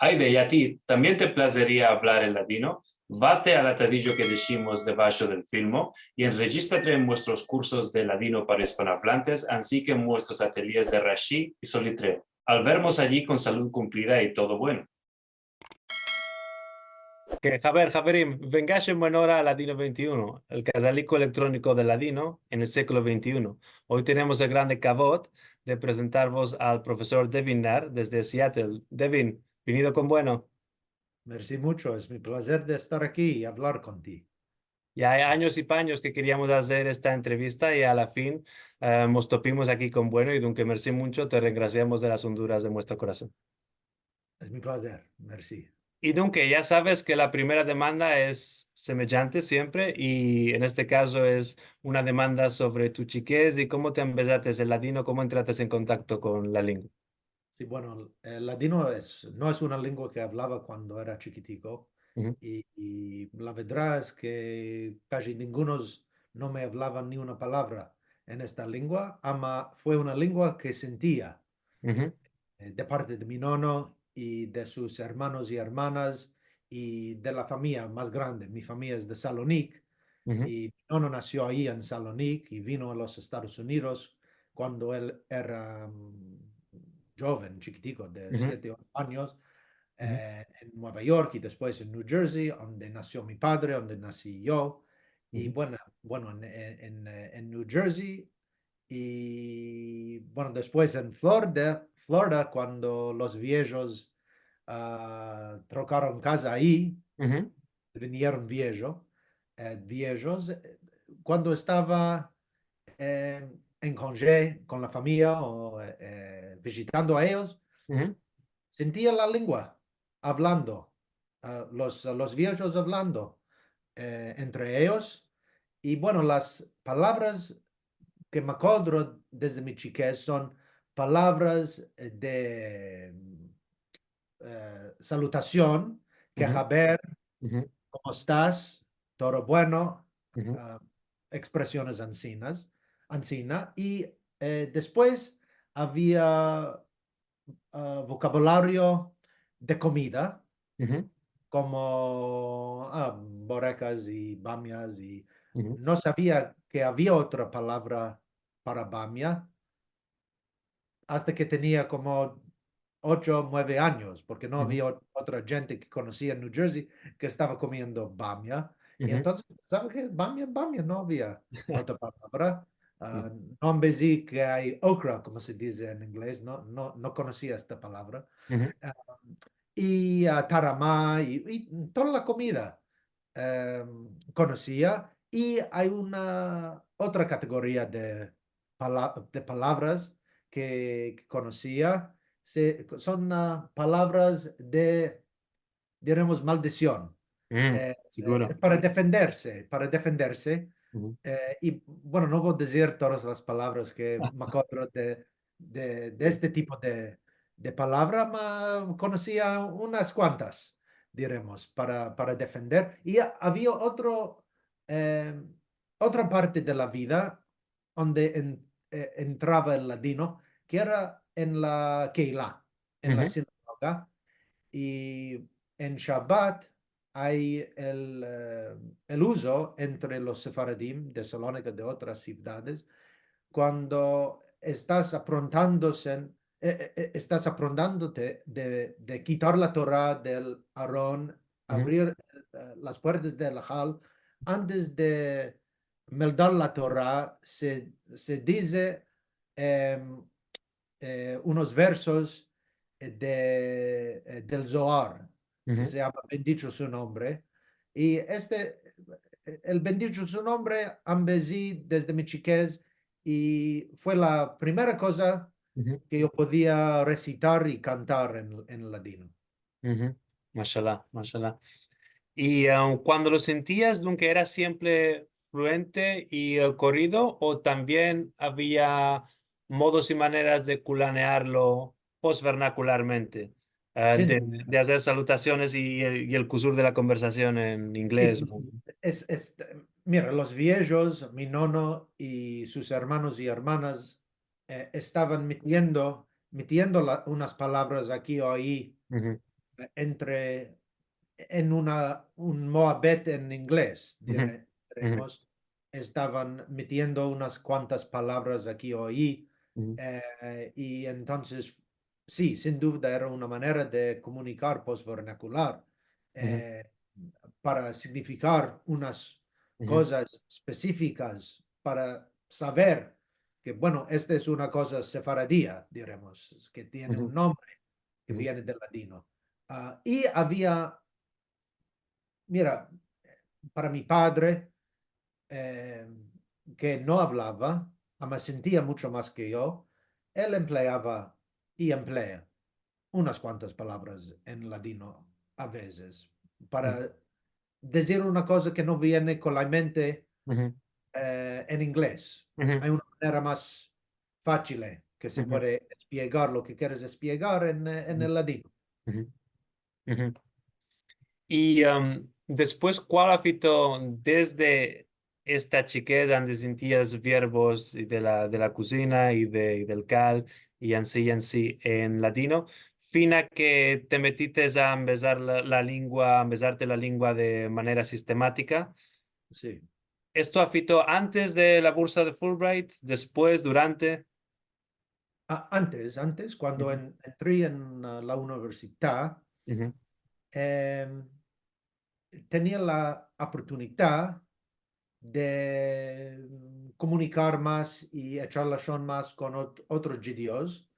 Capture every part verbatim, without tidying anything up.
Ayde, i a ti, tambien te plazeria avlar el ladino? Vate al atadijo ke deshimos debasho del filmo i enrejistrate en muestros kursos de ladino para ispanoavlantes, ansi ke en muestros atelyes de Rashi i Solitreo. Al vermos ayi kon salud kumplida i todo bueno. Ke haber, haverim, vengash en buena ora a Ladino vente i uno, el kazaliko elektroniko del ladino en el siglo vente i uno. Oy tenemos el grande kavod de prezentarvos al profesor Devin Naar desde Seattle. Devin, venido kon bueno. Mersi muncho, es mi plazer de estar aki i avlar kon ti. Ya ay anyos i panyos ke keriamos azer esta entrevista i a la fin, eh, mos topimos aki kon bueno i dunke mersi muncho, te rengrasiamos de las onduras de muestro korason. Es mi plazer, mersi. I dunke, ya saves ke la primera demanda es semejante siempre, i en este kazo es una demanda sovre tu chikez i komo te ambezates el ladino, komo entrates en kontakto kon la lengua. Si, bueno, el ladino es, no es una lengua ke avlava kuando era chikitiko, i, i la verdad es ke kaji ningunos no me avlavan ni una palavra en esta lengua, ama fue una lengua ke sentia, eh, de parte de mi nono i de sus ermanos i ermanas i de la famiya mas grande. Mi famiya es de Salonik, i mi nono nasio ayi en Salonik i vino a los Estados Unidos kuando el era, mm, joven, chikitiko, de siete, ocho anyos, eh, en Nueva York i despues en New Jersey, onde nasio mi padre, onde nasi yo. I bueno, bueno, en, en, en, eh, en New Jersey, i, bueno, despues en Florida, Florida, kuando los viejos, ah, trokaron kaza ayi, vinieron viejo, eh, viejos, eh, kuando estava, eh, en konje kon la famiya o, eh, vijitando a eyos, sentia la lengua avlando, ah, los, los viejos avlando, eh, entre eyos. I, bueno, las palavras ke me akodro desde mi chikez son palavras, eh, de, eh, salutasion, ke haber, komo estas, todo bueno, ah, ekspresiones ansinas, ansina. I, eh, despues avia, ah, vokabulario de komida, komo, ah, borekas i bamyas, i no savia ke avia otra palavra para bamya asta ke tenia komo ocho, mueve anyos, porke no avia ot-, otra djente ke konosia en New Jersey ke estava komiendo bamya. I entonses pensava ke bamya, bamya, no avia otra palavra. Ah, no ambezi ke ay okra, komo se dize en inglez, no, no, no konosia esta palavra. Ah, i, ah, tarama, i, i toda la komida, em, konosia. I ay una otra kategoria de pala-, de palavras ke, ke konosia, se, son, ah, palavras de, diremos, maldision. Eh, eh, para defenderse, para defenderse. Eh, i, bueno, no vo a dizir todas las palavras ke me akodro de, de, de este tipo de, de palavra, ma konosia unas kuantas, diremos, para, para defender. I a-, avia otro, eh, otra parte de la vida onde en-, eh, entrava el ladino, ke era en la keila, en la sinagoga, i en Shabat ay el, eh, el uzo entre los sefaradim de Salonika, de otras sivdades, kuando estas aprontandose, eh, eh, eh, estas aprontandose de, de kitar la Tora del aron, avrir, eh, las puertas del Hal, antes de meldar la Tora, se, se dize, em, eh, unos versos, eh, de, eh, del Zohar, ke se yama Bendicho su nombre. I este, eh, el Bendicho su nombre, ambezi desde mi chikez, i fue la primera koza ke yo podia resitar i kantar en, en ladino. Mashallah, mashallah. I, eh, kuando lo sentias, dunke, era siempre fluente i, eh, korido, o tambien avia modos i maneras de kulanearlo postvernakularmente, eh, de, de azer salutasiones i, i el, i el kusur de la konversasion en inglez, no? Es, es, mira, los viejos, mi nono i sus ermanos i ermanas, eh, estavan mitiendo, mitiendo la, unas palavras aki o ayi, eh, entre, en una, un muabet en inglez, dire-, diremos, estavan metiendo unas kuantas palavras aki o ayi, eh, i entonses, si, sin duvda era una manera de komunikar posvernakular, eh, para signifikar unas kozas espesifikas, para saver ke, bueno, esta es una koza sefaradia, diremos, ke tiene un nombre ke viene del ladino. A, i avia, mira, para mi padre, eh, ke no avlava, ama sentia mucho mas ke yo, el empleava i emplea unas kuantas palavras en ladino a vezes para dizir una koza ke no viene kon la mente, eh, en inglez. Ay una manera mas fachil, eh, ke se puede espiegar lo ke keres espiegar en, eh, en el ladino. I, am, despues, kual a fito desde esta chikez, ande sintias verbos i de la, de la kusina i de, i del kal, i ansi, i ansi, en ladino, fina ke te metites a ambezar la, la lengua, a ambezarte la lengua de manera sistematika? Si. Esto a fito antes de la bursa de Fulbright, despues, durante? A, antes, antes, kuando en-, entri en, a, la universidad, em, tenia la oportunidad de, mm, komunikar mas i echar lashon mas kon ot-, otros djudios,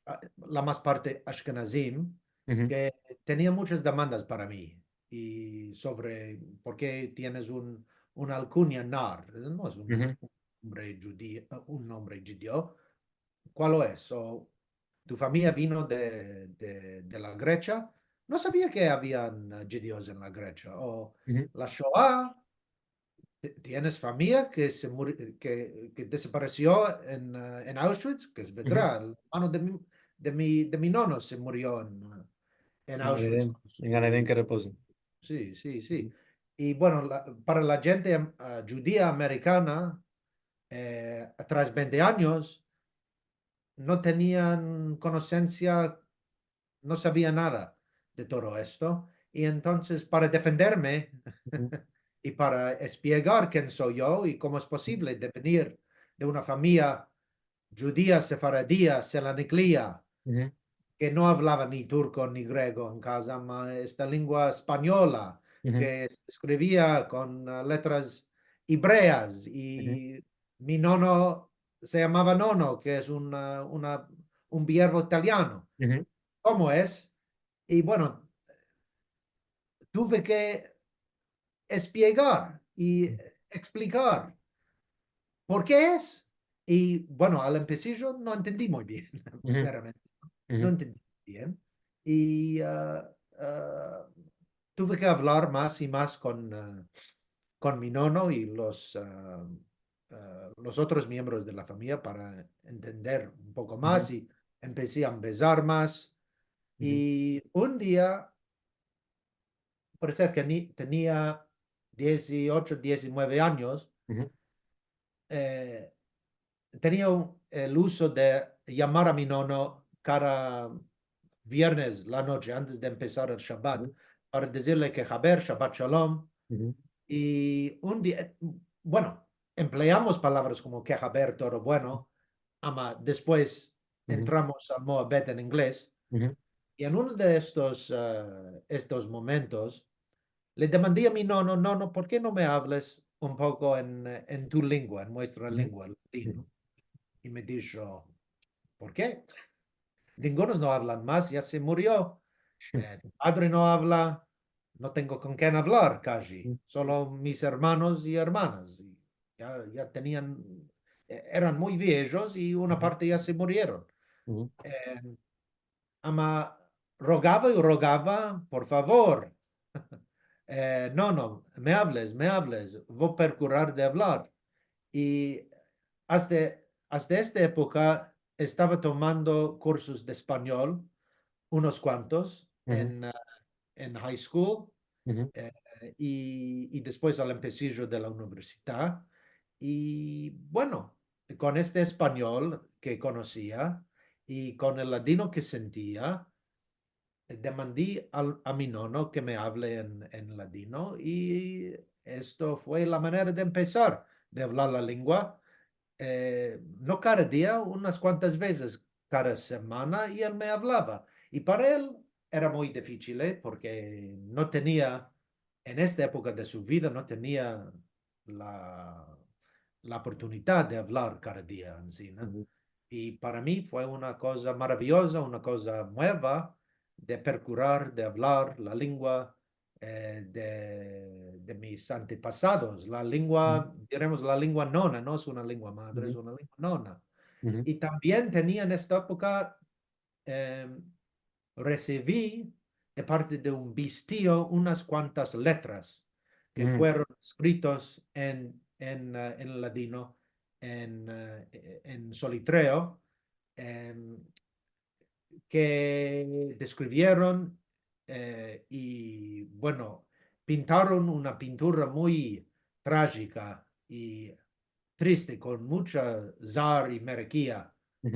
a, la mas parte ashkenazim, ke tenia muchas demandas para mi, i sovre por ke tienes un, una alkunya Nar, no es un, un nombre djudio, un nombre djudio, kualo es? O tu famiya vino de, de, de la Gresia? No savia ke avian, eh, djudios en la Gresia. O la Shoa, ti-, tienes famiya ke se muri-, ke, ke desaparesio en, eh, en Auschwitz, ke es verdad, el ermano de mi, de mi, de mi nono se murio en, eh, en Auschwitz. En Gan Eden, ke repoze. Si, si, si. I, bueno, la, para la djente, em, ah, djudia amerikana, eh, atras vente anyos, no tenian konosensia, no savia nada de todo esto. I entonses, para defenderme i para espiegar ken so yo i komo es posivle de venir de una famiya djudia, sefaradia, selaniklia, ke no avlava ni turko ni grego en kaza, ma esta lengua espanyola, ke se eskrivia kon, ah, letras ebreas, i mi nono se yamava Nono, ke es una, una, un vierbo italiano. Komo es? I, bueno, tuve ke espiegar i eksplikar por ke es. I, bueno, al empesijo no entendi muy bien, veramente. No entendi muy bien. I, ah, ah, tuve ke avlar mas i mas kon, ah, kon mi nono i los, ah, ah, los otros miembros de la famiya para entender un poko mas i empesi a ambezar mas. I un dia, por ser ke ni-, tenia dieciocho, diecinueve anyos, eh, tenia un, el uso de yamar a mi nono kada viernes la noche antes de empesar el Shabat para dizirle ke haber, Shabat Shalom. I un dia, bueno, empleamos palavras komo ke haber, todo bueno, ama despues entramos al muabet en inglez. I en uno de estos, eh, estos momentos, le demandi a mi nono, "Nono, por ke no me avles un poko en, en tu lengua, en muestra lengua, ladino?" I me disho, "Por ke? Ningunos no avlan mas, ya se murio. Eh, tu padre no avla, no tengo kon ken avlar, kaji. Solo mis ermanos i ermanas. I ya, ya tenian, eh, eran muy viejos i una parte ya se murieron." Eh, ama rogava i rogava, "Por favor, eh, nono, me avles, me avles, vo prokurar de avlar." I asta, asta esta epoka estava tomando kursos de espanyol, unos kuantos, en, eh, en high school, eh, i, i despues al empesijo de la universidad. I, bueno, kon este espanyol ke konosia i kon el ladino ke sentia, eh, demandi al, a mi nono ke me avle en, en ladino, i esto fue la manera de empesar de avlar la lengua. Eh, no kada dia, unas kuantas vezes kada semana, i el me avlava. I para el era muy difisil, eh, porke no tenia, en esta epoka de su vida, no tenia la, la oportunidad de avlar kada dia, ansina. I para mi fue una koza maraviyoza, una koza mueva de prokurar de avlar la lengua, eh, de, de mis antepasados, la lengua, diremos, la lengua nona, no es una lengua madre, es una lengua nona. I tambien tenia en esta epoka, em, resivi de parte de un bistio unas kuantas letras ke fueron eskritos en, en, eh, en ladino, en, eh, en solitreo, em, ke deskrivieron, eh, i, bueno, pintaron una pintura muy trajika i triste, kon mucha zar i merekia,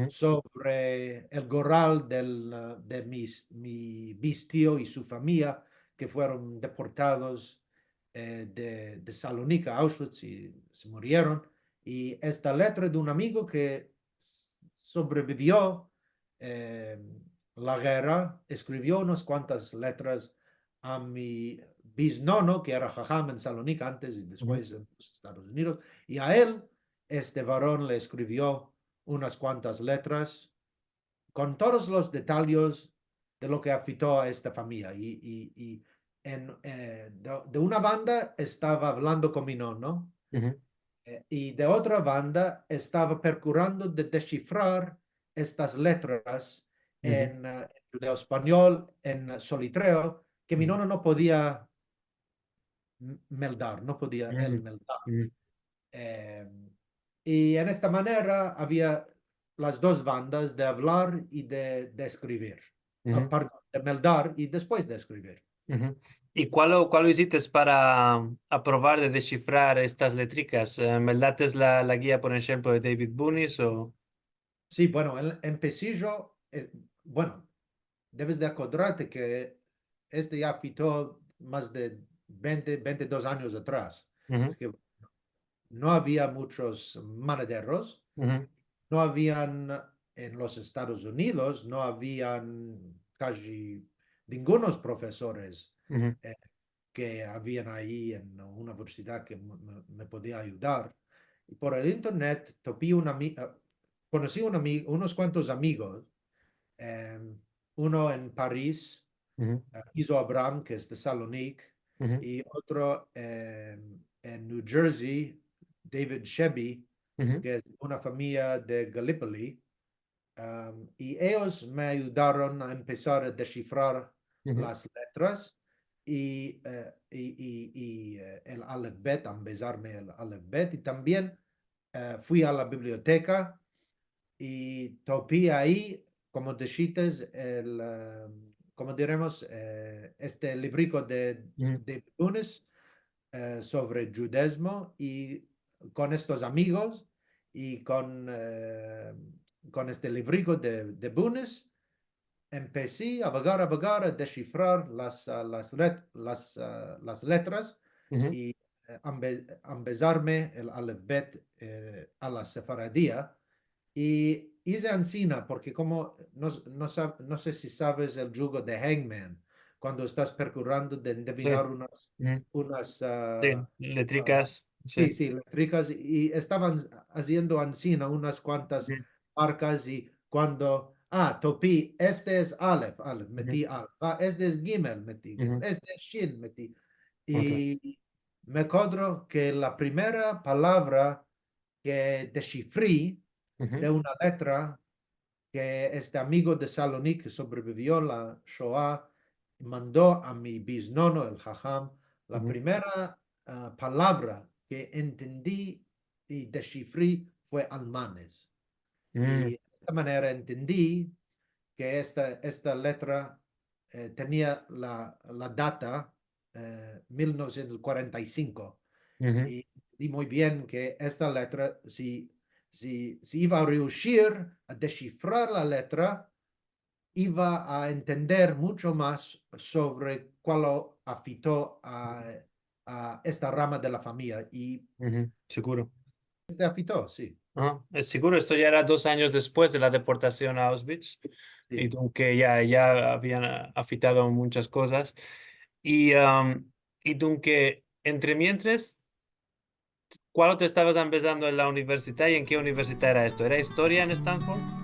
sovre el goral del, eh, de mis, mi bistio i su famiya ke fueron deportados, eh, de, de Salonik a Auschwitz i se murieron. I esta letra de un amigo ke s-, sobrevivio, eh, la gerra, eskrivio unas kuantas letras a mi biznono, ke era haham en Salonik antes i despues en los Estados Unidos, i a el, este varon le eskrivio unas kuantas letras kon todos los detalyes de lo ke afekto a esta famiya. I, i, i en, eh, de, de una banda estava avlando kon mi nono, eh, i de otra banda estava prokurando de deshifrar estas letras en, eh, en judeo-espanyol, en solitreo, ke mi nono no podia m-, meldar, no podia el meldar. Eh, i en esta manera avia las dos bandas de avlar i de, de eskrivir. Ah, pardon, de meldar i despues de eskrivir. I kualo, kualo izites para aprovar de deshifrar estas letrikas? Eh, meldates la, la gia, por enshemplo, de David Bunis o? Si, bueno, en, en presizo, eh, bueno, deves de akodrate ke este ya afekto mas de vente, vente i dos anyos atras. Es ke no avia muchos manaderos, no avian, en los Estados Unidos, no avian kaji ningunos profesores, eh, ke avian ayi en una universidad ke me, me, me podia ayudar. I por el internet topi un ami-, eh, konosi un ami-, unos kuantos amigos, em, uno en Paris, eh, Izo Abraham, ke es de Salonik, i otro, em, en New Jersey, David Shebey, ke es una famiya de Gallipoli, am, i eyos me ayudaron a empesar a deshifrar las letras i, eh, i, i, i, eh, el alefbet, a empesarme el alefbet, i tambien, eh, fui a la biblioteka i topi ayi, komo dishites, el, eh, komo diremos, eh, este livriko de, de Bunis, eh, sovre djudezmo, i kon estos amigos i kon, eh, kon este livriko de, de Bunis, empesi a vagar, a vagar a deshifrar las, ah, las let-, las, ah, las letras i, eh, ambe-, ambezarme el alefbet, eh, a la sefaradia, i ize ansina, porke komo no, no sav-, no se si saves el djugo de Hangman, kuando estas prokurando de endevinar unas, unas, ah, letrikas, si, si, letrikas, i estavan aziendo ansina unas kuantas markas, i kuando, ah, topi, este es alef, alef, meti alef, ah, este es gimel, meti gimel, este es shin, meti. I me akodro ke la primera palavra ke deshifri de una letra ke este amigo de Salonik ke sobrevivio la Shoa mando a mi biznono, el haham, la primera, ah, palavra ke entendi i deshifri fue almanes. I de esta manera entendi ke esta, esta letra, eh, tenia la, la data, eh, mil novesientos kuarenta i sinko. I, i muy bien ke esta letra, si, si, si iva a reushir a deshifrar la letra, iva a entender muncho mas sovre kualo afekto a, a esta rama de la famiya i... Siguro. Este afekto, si. Aha, es siguro, esto ya era dos anyos despues de la deportasion a Auschwitz. Si. I dunke ya, ya avian a-, afektado munchas kozas. I, am, i dunke, entre mientres, kualo te estavas ambezando en la universidad i en ke universidad era esto? Era istoria en Stanford?